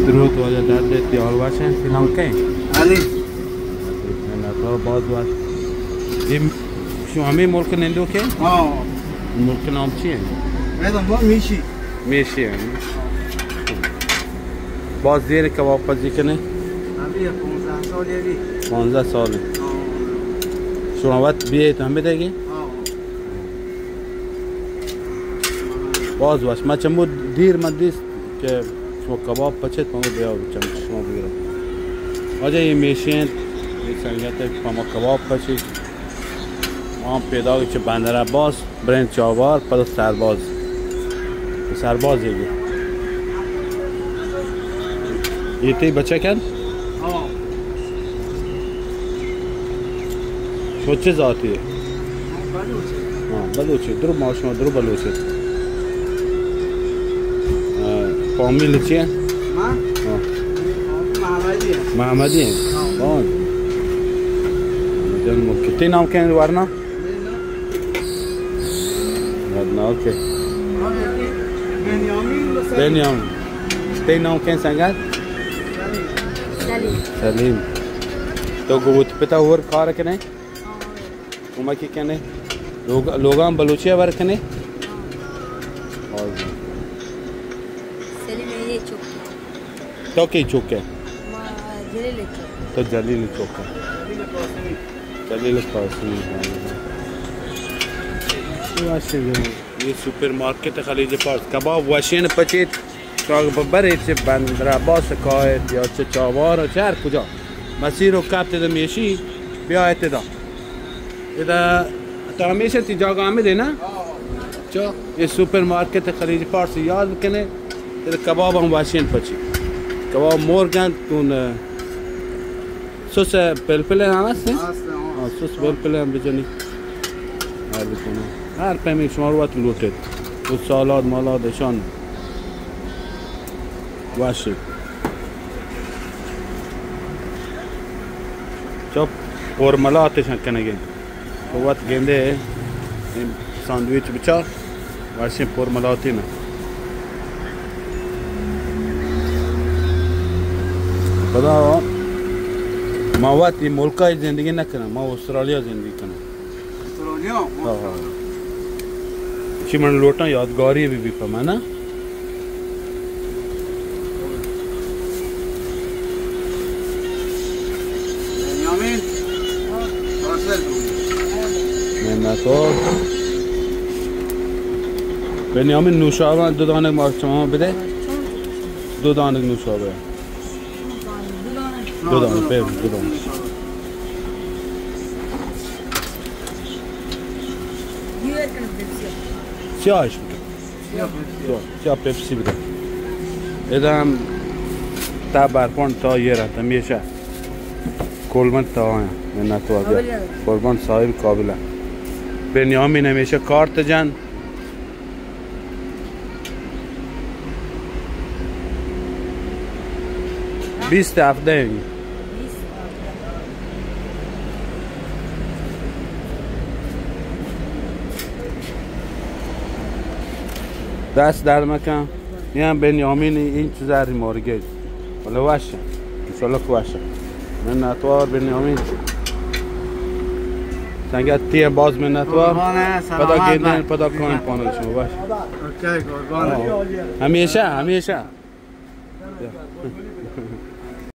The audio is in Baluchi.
درود واجہ، داد دیتی، حال وش انت؟ نام کئے؟ علی۔ نہ تو باز وش۔ یہ شو ہمیں ملک نندو کے؟ ہاں۔ ملک نام چی ہے؟ میدان با میشی۔ میشی ہے۔ باز دیر کباب پزی کنے؟ ابھی پانزدہ سال ہے ابھی۔ پانزدہ سال ہے۔ ہاں۔ شما وقت بیئے تو ہمیں دے گے؟ ہاں۔ باز وش۔ ما چمو دیر من دیست کہ شما کباب پچت، من گو بیا چم شما بگیرم۔ واجہ یہ میشین، یہ سنگت ہے، ما کباب پچی۔ ما پیدا چہ بندر عباس، برین چاوار، پدا سرباز۔ سرباز یہ۔ یہ تی بچہ کن؟ ہاں۔ شما چه ذاتی؟ بلوچی۔ ہاں، بلوچی۔ درو ما شما درو بلوچی۔ آ، فامیل چی ہے؟ ما؟ ہاں۔ محمدی ہے۔ محمدی ہے؟ ہاں۔ ہاں۔ جن مو-، کتی نام کن ورنا؟ ورنا، اوکے۔ بنیامین۔ بنیامین۔ تی نام کن سنگت؟ سلیم۔ سلیم۔ تو گوت پتا اور کار کنے؟ کمکی کنے؟ لوگ-، لوگاں بلوچی ہبر کنے؟ سلیم یہ چوک۔ تو کئی چوک ہے؟ ما جلیل چوک۔ تو جلیل چوک ہے۔ جلیل قاسمی۔ یہ سپر مارکیٹ خلیج فارس۔ کباب وشین پچیت۔ شما ببرید چہ بندر عباس کایت یا چہ چاوار و چہ ہر کجا مسیر و کپت دمیشی بیایت ادا۔ ادا تو ہمیشہ تی جاگہ ہمیں دینا۔ چو یہ سپر مارکیٹ خلیج فارس یاد بکنے۔ ادا کباب ہم واشین پچی۔ کباب مور گند تون سس پلپل ہم ہست؟ ہست، ہاں۔ ہاں، سس پلپل ہم بجنی۔ ہر بکنو۔ ہر پیمی شما رو وقت لوٹت۔ و سالاد مالاد اشان واشی۔ چپ اور ملاتشان کنگے۔ تو وت گندے، این ساندویچ بچار، واشیں پر ملاتی نا۔ پدا ما وت یہ ملکا زندگی نہ کناں، ما استرالیا زندگی کناں۔ استرالیا؟ ہاں، ہاں۔ چی من لوٹاں یادگاری بھی بھی پہ من۔ منتوار۔ بنیامین، نوشابہ دو دانگ مارچ شما بدے۔ دو دانگ نوشابہ۔ دو دانگ، پہ دو دانگ۔ سیاہش بکن۔ تو چا پیپسی بدے۔ ادا ہم تا برپان تا یہ رہتا ہمیشہ۔ کولمنٹ تا آیا۔ منتوار بیا۔ قربان صاحب قابل ہے۔ بنیامین ہمیشہ کارت جان۔ بیست ہفدہ۔ دست درد مکن۔ یا بنیامین این چیز هری مارگه. ولی وشه. انشالله که وشه. منتوار بنیامین. سنگت تی باز منتوار. قربان، سلامت پدا گندن، باشی. پدا کاین پانل شما باش. اوکی، قربان. آه. همیشه، همیشه.